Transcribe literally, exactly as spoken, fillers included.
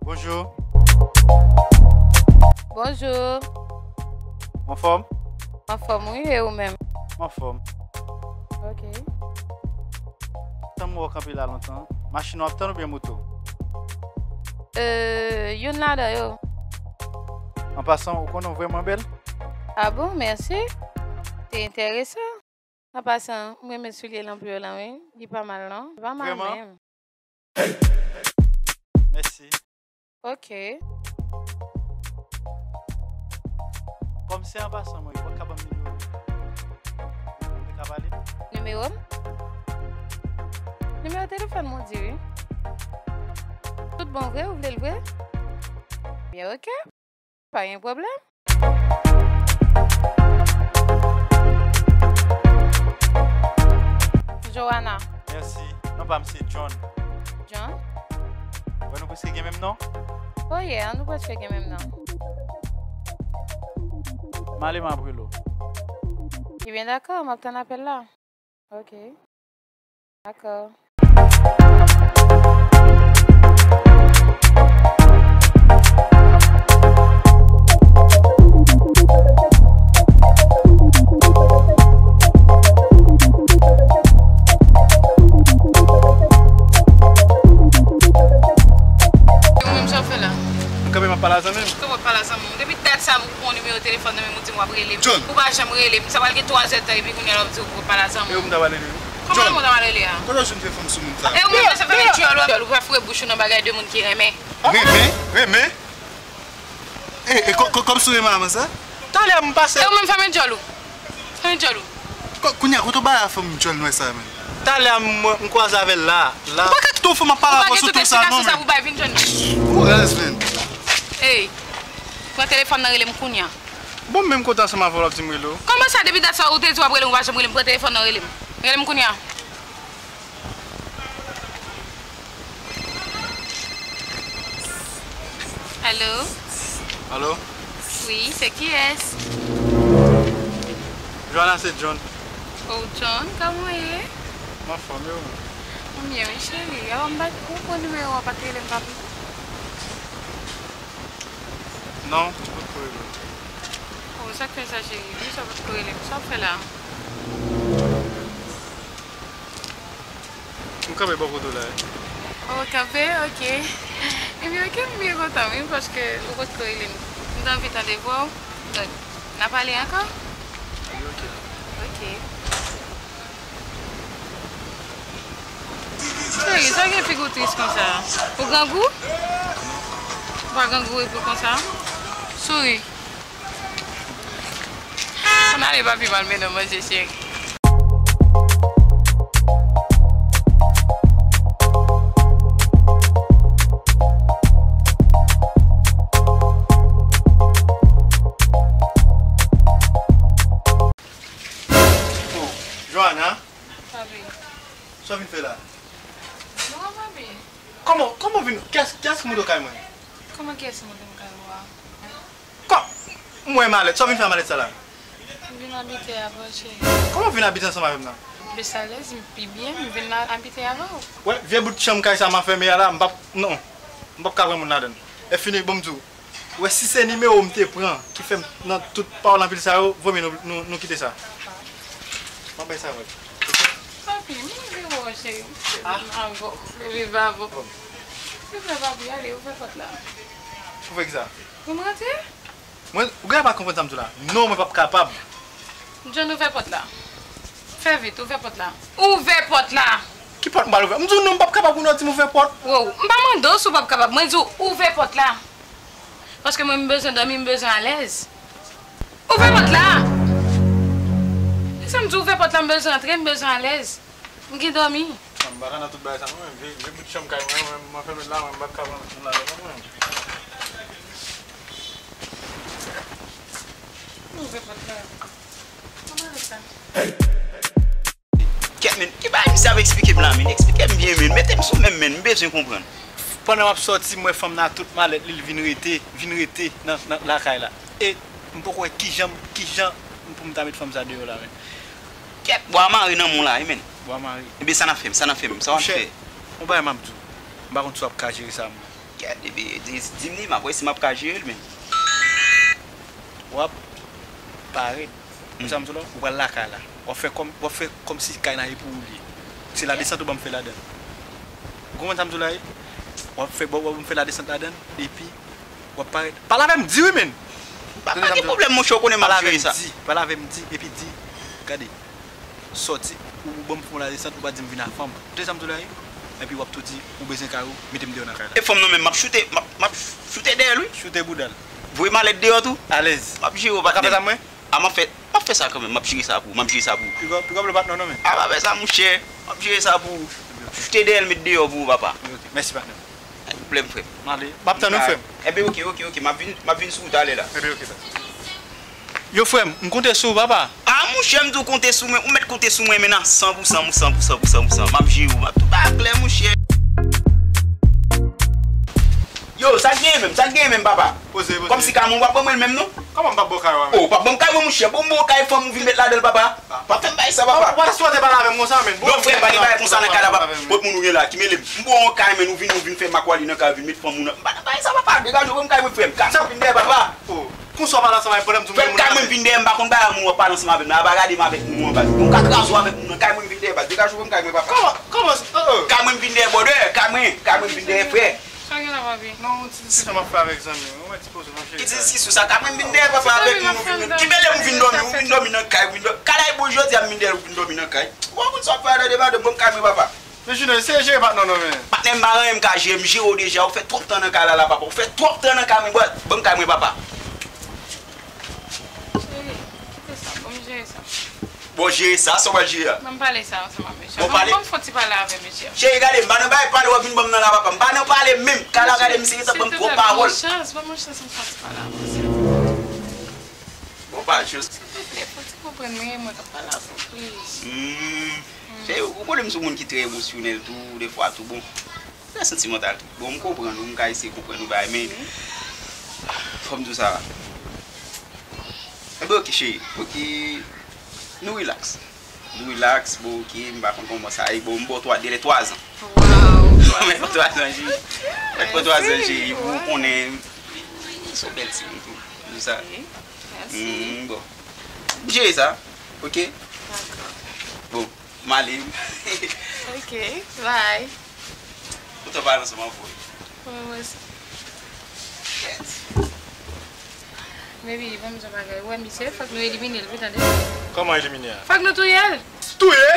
Bonjou. Bonjou. Ou anfòm? Anfòm, wi, e ou menm? M anfòm. Ok. Tann m wè w kanpe la lontan. Machin w ap tann oubyen moto? Euh, youn ladan yo. An pasan, ou konnen w vrèman bèl. Ah bon, mèsi. Se enteresan. An pasan, m renmen soulye lanp yo lan, wi. Li pa mal, non. Li pa mal menm. Mèsi. Ok. Kòm se an pasan, mwen, ou pa ka ban m nimewo w? Nou te ka pale? Nimewo m? Nimewo telefòn mwen di wi. Tout bon vre, ou vle l vre? Byen, ok. Pa gen pwoblèm. Joanna. Mèsi. Non pa m se John. John? Wè nou prèske gen menm non? Oh yeah, nou prèske gen menm non. M ale m ap rele w. Ebyen dakò, m ap tann apèl la. Ok. Dakò. Ou menm sa w fè la? M kanpe m ap pale a zanmi m. Kòman w ap pale a zanmi w? Depi dat sa m pran nimewo telefòn nan men m, ou di m w ap rele m. John. Ou pa janm rele m. Sa pral gen twa zè tan epi kounye a la w ap di w pral pale a zanmi w. E ou m ta pale de ou? Kòman ou ta pale li a? Kote w jwenn fè fanm sou moun sa? E ou menm sa fè men djòl ou, djòl ou pa foure bouch ou nan bagay de moun ki renmen. Renmen? Renmen? E, e kò-, kò-, kòm sou renmen avan sa? Talè m pase. E ou menm fè men djòl ou? Fè men djòl ou? Kò-, kounye a, kote w bay a fanm djòl nwè sa menm? Talè m, m kwaze avè l la, la. Ou pa ka tou fanm ap pale avè w sou tout sa non, men. Ou pa gen tout esplikasyon sa pou bay vin jwenn mwen. Ou raz, men. Ey, pran telefòn nan rele m kounye a. Bon, m menm kontan ansanm avè w, w ap di m rele w. Kòman sa, depi dat sa ou te di w ap rele m, ou pa janm rele m, pran telefòn nan rele m. Rele m kounye a. Alo? Alo? Wi, se kiyès? Joanna, se John. Oh, John, kòman w ye? M anfòm, e ou menm? Mwen byen, wi, cheri. Avan m pa t, ou pran nimewo a, pa t rele m, papi? Non, m potko rele w. Oh, sa k fè sa, cheri? Poukisa w potko rele m? Sa w ap fè la? M kanpe bò kote w la, wi. Oh, kanpe? Ok. Ebyen, ok, m byen kontan, wi, paske ou potko rele m. M t anvi tande vwa w. Donk, n a pale ankò? Wi, ok. Ok. Cheri, sa gen figi w tris konsa? Ou grangou? Ou pa grangou epi konsa? Souri. Ann ale, papi m al mennen w manje, cheri. Oh, Joanna? Papi. Sa w vin fè la? Non, papi. Kòman, kòman w vin, kiyès, kiyès ki monte w kay mwen? Kòman kiyès ki monte m kay ou a? Kò, m wè malèt, sa w vin fè a malèt sa la? M vin abite avè w, cheri. Kòman w vin abite ansanm avè m nan? M plis alèz, m pi byen, m vin la abite avè w. Wè, vye bout chanm kay sa m ap fèmen a la, m p ap, non. M p ap ka pran moun ladan l. E fini, bon, m di w. Wè, si se nimewo w m te pran ki fè m nan tout pawòl anpil sa yo, vòmye nou, nou, nou kite sa. M ap bay sa wè. Papi, m leve wè w, cheri. M leve m avè w. M leve m avè w. Silvouplè, papi, ale, ouvè pòt la. Ouvè kisa? Pou m rantre? Mwen, ou genlè pa konprann sa m di w la. Non, mwen p ap kapab. John, ouvè pòt la. Fè vit, ouvè pòt la. Ouvè pòt la! Ki pòt m pral ouvè? M di w non, m p ap kapab, kounye a w di m ouvè pòt. Wow, m pa mande w si w p ap kapab. Mwen di w ouvè pòt la. Paske mwen, m bezwen dòmi, m bezwen alèz. Ouvè pòt la! Sa m di w, ouvè pòt la, m bezwen antre, m bezwen alèz. M gen dòmi. M pa ka nan tout bagay sa non, men vye, vye bout chanm kay mwen, mwen, mwen fèmen la, mwen m pa t ka pran moun ladan non, mwen. Ouvè pòt la. Kòman sa? Kèt, men, ki bagay misye ap eksplike m la, men? Eksplike m byen, men. Mete m sou men m, men. M bezwen konprann. Pandan m ap sòti, m wè fanm nan ak tout malèt li, l vin rete, vin rete nan, nan lakay la. E m poko wè kijan, kijan pou m ta met fanm sa deyò la, men. Kèt, bwa mare nan men w la, wi, men. Bwa mare. Ebyen, sa n ap fè, sa n ap fè, sa w ap fè? Monchè, Yon bagay m ap di w. M pa konn si w ap ka jere sa, mwen. Gade, bebe, di, di m li, m ap wè si m ap ka jere l, men. W ap parèt. Ou sa m di w la? Ou pral lakay la. W ap fè kòm, w ap fè kòmsi kay la e pou ou li ye. Se ladesant ou ban m fè ladan l. Ou konprann sa m di w la, wi? W ap fè, w ap ban m fè ladesant ladan l, epi w ap parèt. Pale avè m, di wi, men. Pa, pa gen pwoblèm, monchè, ou konnen m ap jere sa. Pale avè m, di, pale avè m, di, epi di, gade, sòti, ou ban m fè yon ladesant, ou pa di m vin avè m. Ou tande sa m di w la, wi? Epi w ap tou di, ou bezwen kay ou, mete m deyò nan kay la. E fanm nan menm, m ap choute, m ap, m ap choute dèyè l, wi. Choute bouda l. Voye malèt deyò tou. Alèz. M ap jere w, patnè m. Ou ka fè sa mwen? A, m ap fè, m ap fè sa kanmenm, m ap jere sa pou ou. Pick up, pick up le patnè w non, men. A, pa fè sa, monchè. M ap jere sa pou ou. Choute dèyè l, met deyò pou ou, papa. Ok, ok. Mèsi, patnè m. Pa gen pwoblèm, frè m. M ale. M ap tann ou, frè m. Enben, ok, ok, ok. M ap vin, m ap vin sou ou talè la. Enben, ok, patnè. Yo, frè m, m konte sou ou, papa. A, monchè, m tou konte sou mwen. Ou mèt konte sou mwen, men nan san pou san, san pou san, san pou san, san pou san. M ap jere w, m ap tout bagay klè, monchè. Yo, sa k genyen menm? Sa k genyen menm, papa? Poze, poze. Kòmsi kay mwen, ou p ap ban mwen l menm, non? Kòman m p ap ba w kay ou a menm? O, ou p ap ban m kay mwen, monchè. Bon, m ba w kay fanm ou vin met ladan l, papa. P ap fè m bay sa, papa. Ou pa ta sipoze pale avè m konsa, menm. Non, frè m, pa gen bagay konsa nan kay la, papa. Kot moun ou ye la, ki mele m? M ba w yon kay, menm, ou vin, ou vin fè makwali nan kay, ou vin met fanm ou nan. M pa nan bay sa, papa. Degaje w, ban m kay mwen, frè m. Kay mwen vin dèyè, papa. O, konsa w pale ansanm avè m pandan m di w... Frè m, kay mwen vin dèyè, m pa konn bagay moun w ap pale ansanm avè m nan. Pa gade m avèk moun an, baz. Ou ka kraze w avèk moun an. Kay mwen vin dèyè, baz. Degaje w, ban m kay mwen, papa. Kòman, kòman, o, o. Kay mwen vin dèyè, brother. Kay mwen, kay mwen vin dèyè, frè. Sa gen la, papi? Non, yon ti diskisyon m ap fè avèk zanmi m. Yon ti poze, monchè. Ki ti diskisyon sa? Kay mwen vin dèyè, papa, avèk moun ou vin. Ki mele m ou vin dòmi, ou vin dòmi nan kay, ou vin dòmi. Kay la e bon jodi a, m vin dèyè, ou vin dòmi nan kay. Ou pa konn sa w ap fè a, tande, madanm, ban m kay mwen, papa. Men Junior, se jere patnè w non, men. Patnè m pa renmen m ka jere, m jere w deja, ou fè twòp tan nan kay la, la, papa. Ou fè twòp tan nan kay mwen, bò, ban m kay mwen, papa. Cheri, kite sa, ban m jere sa. Bon, jere sa, sa w pral jere a? Ban m pale sa ansanm ak mesye a. Bon, pale. Ban m fè yon ti pale avè mesye a. Cheri, gade, m pa nan bay pale w ap vin ban m nan la, papa. M pa nan pale menm. Kay la, gade, misye gentan ban m twòp pawòl. Silvouplè, ban m yon chans, ban m yon chans, m fè yon ti pale avè w, silvouplè. Bon, pa chans. Silvouplè, fò w ti konprann mwen, mwen k ap pale avè w, please. Hmm. Cheri, ou konnen m se yon moun ki trè emosyonèl tou, defwa tou, bon. Trè santimantal tou. Bon, m konprann ou, m ka eseye konprann ou bagay, men fò m di w sa. Enben, ok, cheri. Ok. Nou relax. Nou relax, bon, ok, m pa konn kòman sa ye. Bon, m ba w twa, dèlè twa zan. Wow. Mwen pran twa zan, cheri. Mwen pran twa zan, cheri. Pou w konnen, se yon bèl timoun tou. M di w sa. Ok, mèsi. Mm, bon. M jere sa, ok? Dakò. Bon. M ale. Ok, bye. Ou t ap pale ansanm avè w. Mwen, mwen se... Yes. Baby, ban m di yon bagay. Ou wè misye, fòk nou elimine l, wi, tande? Kòman elimine a? Fòk nou touye l. Touye?